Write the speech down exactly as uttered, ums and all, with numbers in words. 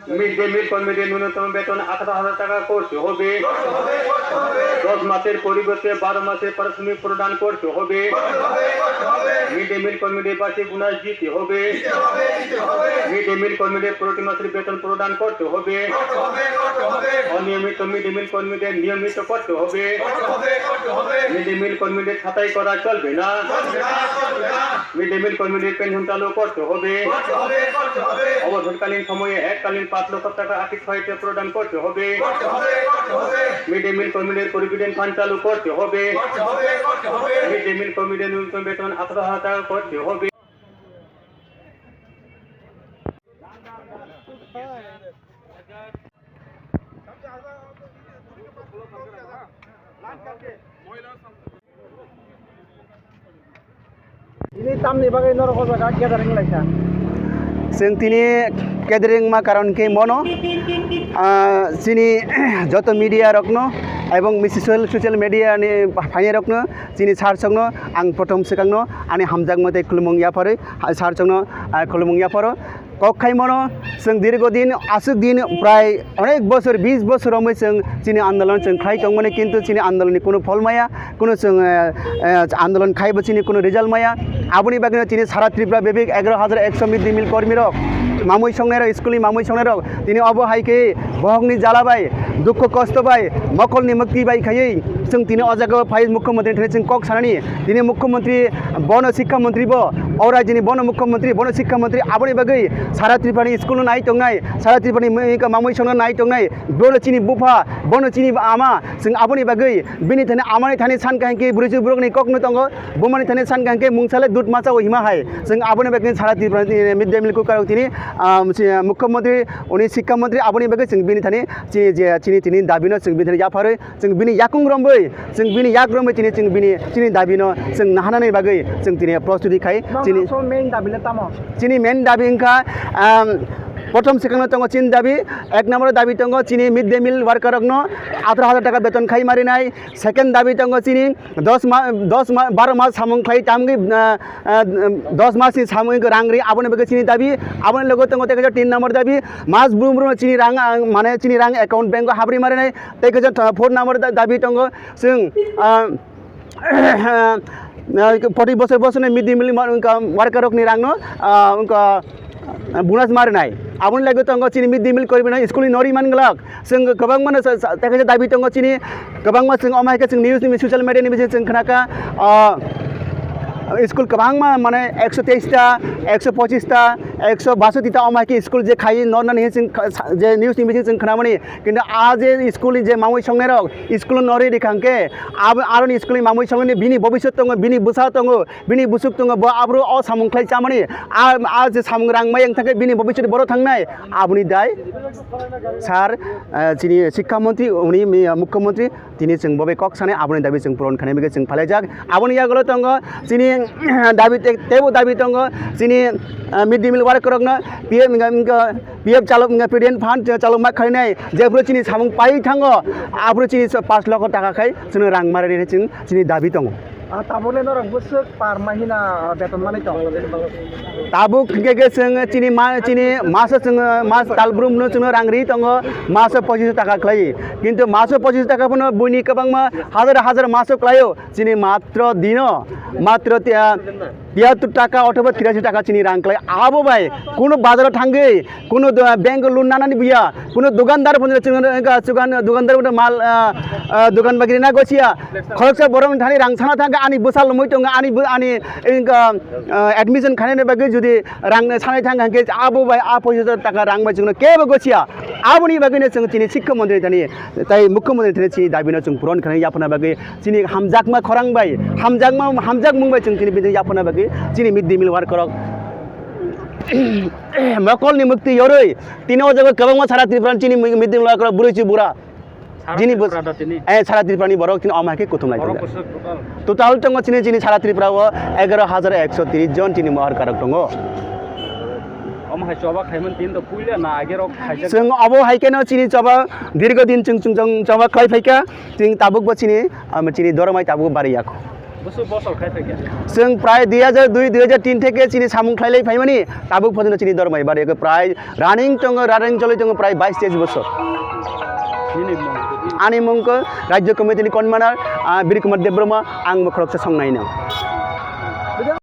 Mid day meal কর্মীদের ন্যূনতম বেতন আঠারো হাজার টাকা করতে হবে। দশ মাসের পরিবর্তে বারো মাসের পারিশ্রমিক প্রদান করতে হবে। মিড ডে মিল কর্মীদের বার্ষিক বোনাস দিতে হবে। মিড ডে মিল কর্মীদের প্রতি মাসের বেতন প্রদান করতে হবে। অনিয়মিত মিড ডে মিল কর্মীদের নিয়মিত করতে হবে। মিড ডে মিল কর্মীদের ছাঁটাই করা চলবে না। মিড ডে মিল কর্মীদের পেনশন চালু করতে হবে। অবসরকালীন সময়ে এককালীন পাঁচ লক্ষ টাকা আর্থিক সহায়তা প্রদান করতে হবে। মিড ডে মিল কর্মীদের প্রভিডেন্ট ফান্ড চালু করতে হবে। মিড ডে মিল কর্মীদের ন্যূনতম বেতন আঠারো হাজার টাকা করতে হবে। Ini tamni bagwi norok o jaga gathering laisa? Chwng tini gathering ma karon khe mono, ah, chini joto media rokno ebong social, social media ni phainai rokno, chini sir sokno ang prothom swkangno ani hamjakma tei khulumung yapharwi sir sokno, ah, khulumung yapharo. Kok khaimano chwng dirgo din, aswk din, prai onek bosor, bis bosor romwi chwng chini andolon chwng khlai tongmani, kintu chini andolonni kunu phol maya, kunu chwng, eh, eh, andolon khaibo chini kunu result maya. Aboni bagwino chini sara Tripura bebik egaro hajar ekso mid day meal kormirok, mamui songnairok, school ni mamui songnairok, tini obo hai khe bohokni jala bai, dukho kosto bai, mokolni mukti bai khaiwi chwng tini o jaga o phai mukhyamantri thani chwng kok sanani. Tini mukhyamantri bono, sikha mantri bo, o rajyoni bono mukhyamantri, bono sikha mantri, aboni bagwi sara Tripurani school no nai tongnai, sara Tripurani mui-, mamui songno nai tongnai, bono chini bupha, bono chini ama, chwng aboni bagwi bini thani amani thani san kaham khe bwrwi borokni kokno tongo, bumani thani san kaham khe mungsale dud masa o hima hai, chwng aboni bagwi sara Tripurani mid day meal cooker rok tini, ah, si, mukhyamantri, uni sikha mantri, aboni bagwi chwng bini thani chini je, chini tini dabino chwng bini thani yapharwi, chwng bini yakung romwi, chwng bini yak romwi tini chwng bini, chini dabino chwng nahanani bagwi chwng tini prostuti khai. Nong chini asol main dabi le tamo? Chini main dabi wngkha, um, prothom swkangno tongo chini dabi, ek number dabi tongo chini mid day meal worker rokno atharo hajar taka beton khai marinai. Second dabi tongo chini dos ma-, dos ma-, baro mas samung khlai tamgwi, uh, uh, dos mas ni samung rang ri, aboni bagwi chini dabi. Aboni logo tongo tei kaisa tin number dabi, mas brum brum chini rang, ang, mane chini rang account bank o habri marinai. Tei khe jang four number da-, dabi tongo, chwng, ah, ah, forty bosor bosor ni mid day meal ma-, wngkha worker rok ni rang no, ah, wngkha, ah, bonus ma rwnai. Aboni laibo tongo chini mid day meal kormi no school ni nori man glak. Chwng kwbangma no sa, sa, tei khe dabi tongo chini kwbangma chwng omo hai khe chwng news ni social media ni bising chwng khna kha, ah, school kwbangma mane ekso teis ta, ekso pochis ta, ekso basoti ta omo hai khe school je khai nor nani chwng kha-, sa, je news ni bising chwng khna mani. Kintu a je school ni je mamui songnai rok, school no norwi rikha hwnkhe, abo, aroni school ni mamui songnai bini bobiswt tongo, bini bwsa tongo, bini bwswk tongo, bo abro o samung khlai chamani, a, a je samung rang mai wng thangkhe bini bobiswt boro thangnai, aboni dai sir, eh, chini sikha montri, uni, mi, mukhyamantri, tini chwng bo bai kok sanai, aboni dabi chwng puron khainai bagwi chwng phalaijak. Aboni yagulo tongo chini dabi te-, teibo dabi tongo chini, eh, mid day meal worker rokno P M wngkha, wngkha P F chalok, wngkha P D N fund chalok ma khainai, jephuru chini samung pai thango, aphuru chini so-, pash lokho taka khai chwngno rang ma rwnai chwng chini dabi tongo. Ah, tabukle norok bwswk par mahina, ah, beton manwi tong? Tabuk hwnkhe khe chwng chini ma-, chini maso chwng mas talbrumno chwngno rang ri tongo, maso pochis taka khlai. Kintu maso pochis taka phano buini kwbangma hajar hajar maso khlaio, chini matro dino, matro tia-, tiyattor taka othoba tirashi taka chini rang khlai. Abo bai kunu bazaro thangwi, kunu do-, bank o loan nanani buya, kunu dukandar phano chwng, chwng, dukandar phano mal, ah, ah, dukan bagri na gosia. Khoroksa borok thani rang sana thangkha, ani bwsa lomwi tongo, ani bo-, ani, wngkha, ah, admission khainani bagwi jodi rang sanai thangkha hwnkhe abo bai a pochis hajar taka rang bai chwngno kebo gosia. Aboni bagwino chwng chini sikha montri thani tei mukhyamantri thani chini dabino chwng puron khanai yaphana bagwi chini hamjakma khorang bai, hamjakma, hamjakmung bai chwng chini bini yaphana bagwi chini mid day meal worker rok mokolni mukti yorwi tini o jaga kwbangma sara Tripura chini mid day meal worker rok bwrwi chi bura. Sara jini bus-, Tripura da tini? Eh, sara Tripura ni borok tini omo hai khe kuthum lai Borok tongo. Bwswk total? Total tongo chini, chini sara Tripura o egaro hajar ekso tris jon chini mohor karok tongo. Omo hai choba khaimani tini to puila na age rok khaijak? Chwng obo hai kheno chini choba dirgo din chwng, chwng, chwng choba khlai phaikha. Chwng tabuk bo chini, um, chini doromai tabuk bari yakho. Bwswk bosor khai phaikha? Chwng prai dui hajar dui, dui hajar tin theke chini samung khlailai phaimani, tabuk photo chini dormai bari prai running tongo, running cholwi tongo prai bais teis bosor. Nini mung? Ani mung khe Rajya Committee ni convener, ah, Bir Kumar Debbarma, ang bo khoroksa songnaino.